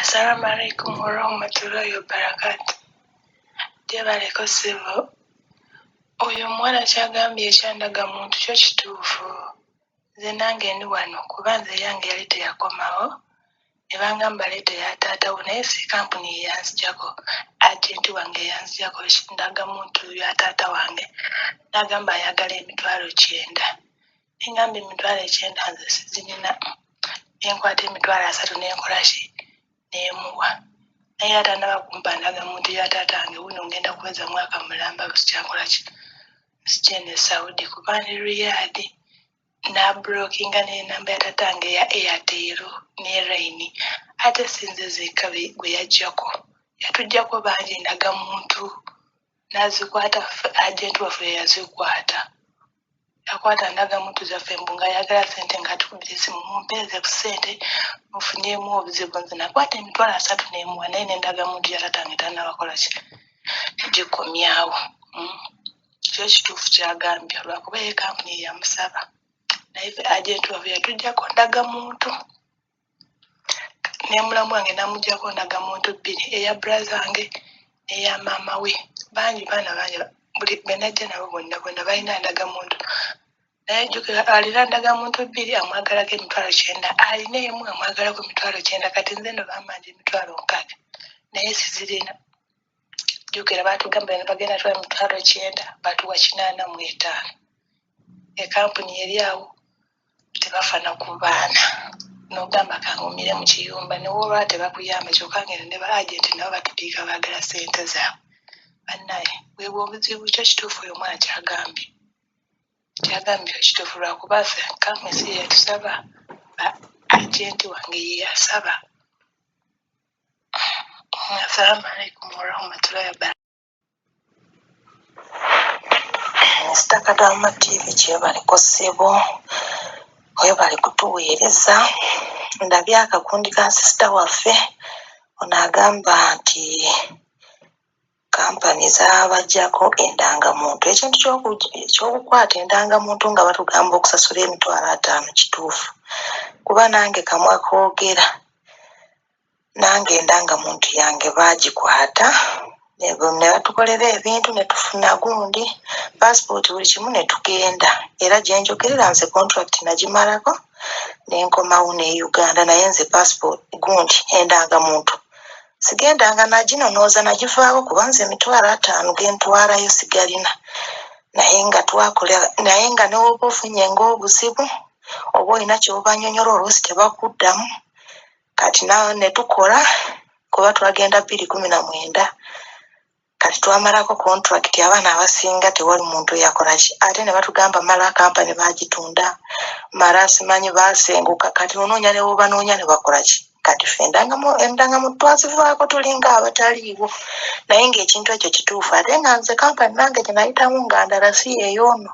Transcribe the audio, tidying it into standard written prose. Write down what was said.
Assalamu alaikum warahmatullahi wabarakatu. Gyebaleko ssebo. Oyo omuwala kyagambye ekya ndagamuntu kyo kituufu. Nze nange ndi wano kuba nze eyange yali teyakomawo ne bangamba leeta eya taata wo naye si kampuni ye yanzigyako, agenti wange ye yanzigyako ndagamuntu ya taata wange n'agamba ayagala 90,000. Ne ngamba 90,000 nze sizirina ne nkwata 30,000 ne nkola ki ne mmuwa. Naye era tannaba kumpa ndagamuntu ya taata wange wuuno ngenda kuweza mwaka mulamba sikyakola ki sikyenda e Saudi kuba ndi Riyadh n'abulokinga n'enamba ya taata wange eya Airtel ne Line ate si nze nzekka gwe yaggyako yatuggyako bangi endagamuntu n'azikwata ffe agenti waffe ye yazikwata. Yakwata ndagamuntu zaffe mbu ng'ayagala ssente ng'atukubira essimu mumpeereze ku ssente nfunyeemu obuzibu nze nakwata 30,000 ne mmuwa naye n'endagamuntu ya taata wange tannaba kukola ki gikomyawo. Kyo kituufu ky'agambye lwakuba ye kampuni ye yamusaba naye ffe agenti waffe yatuggyako ndagamuntu ne mulamu wange n'amuggyako ndagamuntu bbiri eya brother wange n'eya maama we. Bangi baana bangi buli be najja nabo bonna bonna balina ndagamuntu naye jjukira alina ndagamuntu bbiri amwagalako 90,000 alina emu amwagalako 90,000 kati nze nno bambanja 60,000 naye sizirina. Jjukira baatugamba ne bagenda tuwa 90,000 batuwa 85. Ekampuni eri awo tebafa na ku baana n'ogamba kangumire mu kiyumba ne woolwala tebakuyamba kyokka ng'eno ne ba agenti nabo batupiika baagala ssente zaabwe. Bannaye bwebwo obuzibu kyo kituufu oyo omwana ky'agambye. Ky'agambye kituufu lwakuba ffe kampuni si ye yatusaba ba agenti wange ye yasaba. Assalamu alaikum warahmatullahi wabarakatuh. Mister Kadama TV kyebaleko ssebo webale kutuweereza ndabye akakundi ka sisita waffe ono agamba nti kampani zaabajjako endangamuntu ekintu ekyokukwata endangamuntu nga batugamba okusasula 50,000 kituufu kuba nange kamwa koogera Nange endangamuntu yange baagikwata ne batukolera ebintu ne tufuna gundi paasipooti buli kimu ne tugenda era gye njogerera nze kontulakiti nagimalako ne nkomawo ne Uganda naye nze paasipooti gundi endangamuntu sigendanga naginonooza nagivaako kuba nze 50,000 ge ntwalayo sigalina naye nga twakola naye nga ne w'oba ofunye ng'obuzibu oba olina ky'obanyonyola oluusi tebakuddamu. Kati ne tukola kuba twagenda 2019 kati twamalako contract abaana abasinga tewali muntu eyakola ki ate ne batugamba mala kampani bagitunda mala simanyi basenguka kati onoonya ne wobanoonya ne bakola ki kati ffe endangamuntu twazivaako tulinga abataliiwo naye ng'ekintu ekyo kituufu ate nga nze kampani nange gye nayitamu nga ndala si yeeyoono.